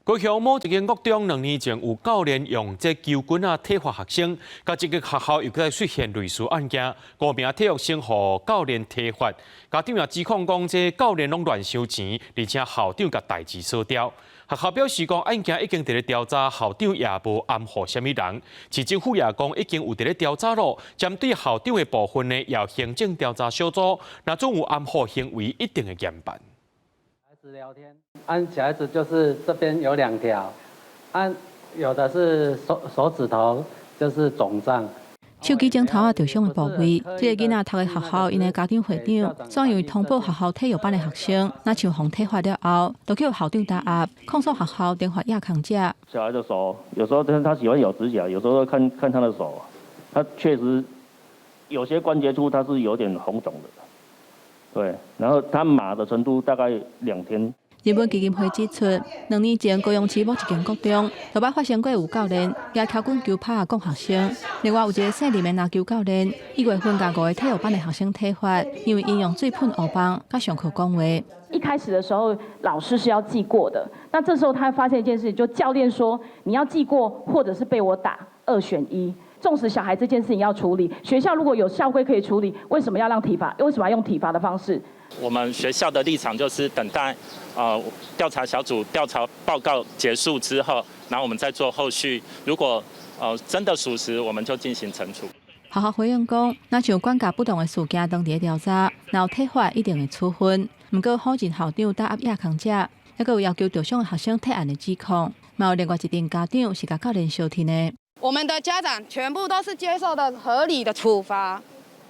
高雄某一間國中2年前有教練用這球棍仔體罰學生，佮這個學校又閣出現類似案件，五名體育生予教練體罰，家長也指控講這教練攏亂收錢，而且校長共代誌鎖掉。學校表示講案件已經佇咧調查，校長也無暗予啥物人。市政府也講已經有佇咧調查咯，針對校長的部分呢，由行政調查小組，若準有暗予行為，一定會嚴辦。聊天，按小孩子就是這邊有兩條，按有的是手指頭就是腫脹。手指指頭仔著傷的部位，這个囡仔讀的學校，𪜶的家長會長，怎樣通報學校體育班的學生，若像予體罰了後，就去予校長打壓，控訴學校懲罰掖空者。小孩的手，有時候他喜歡咬指甲，有時候看看他的手，他確實有些關節處他是有點紅腫的。對，然後他麻的程度大概2天。人本基金會指出，2年前高雄市某一間國中，頭擺發生過有教練舉蹺棍球拍國學生，另外有一个姓林的籃球教練，1月份共五个體育班的學生體罰，因為𪜶用水噴烏枋，佮上課講話。一開始的時候，老師是要記過的。那這時候他發現一件事，就教練說你要記過，或者是被我打，二選一。縱使小孩這件事情要處理，學校如果有校規可以處理，為什麼要讓體罰？為什麼要用體罰的方式？我們學校的立場就是等待，調查小組調查報告結束之後，然後我們再做後續。如果真的屬實，我們就進行懲處。學校回應講，若像管教不當的事件當佇咧調查，若有體罰一定會處分。毋過否認校長打壓掖空者，抑閣有要求著傷的學生退案的指控，嘛有另外一陣家長是共教練相挺的。我們的家長全部都是接受的合理的處罰，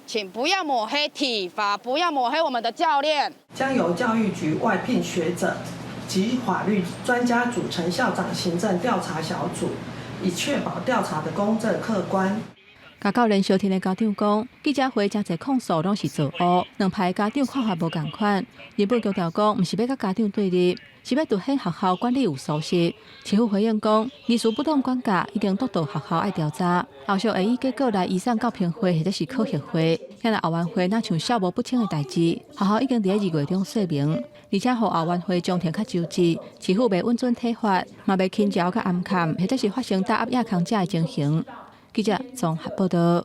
請不要抹黑體罰，不要抹黑我們的教練。將由教育局外聘學者及法律專家組成校長行政調查小組，以確保調查的公正客觀。共教練相挺的家長講，記者會誠濟控訴攏是造烏，兩派家長看法無仝款。人本強調講，毋是欲佮家長對立，是欲凸顯學校管理有疏失。市府回應講，疑似不當管教已經督導學校愛調查，後續會以結果來移送教評會或者是考核會。遐若後援會若像數無不清的代誌，學校已經佇咧2月中說明，而且予後援會詳情較周知，市府袂允准體罰，嘛袂輕饒佮暗崁，或者是發生打壓掖空者的情形。記者綜合報道。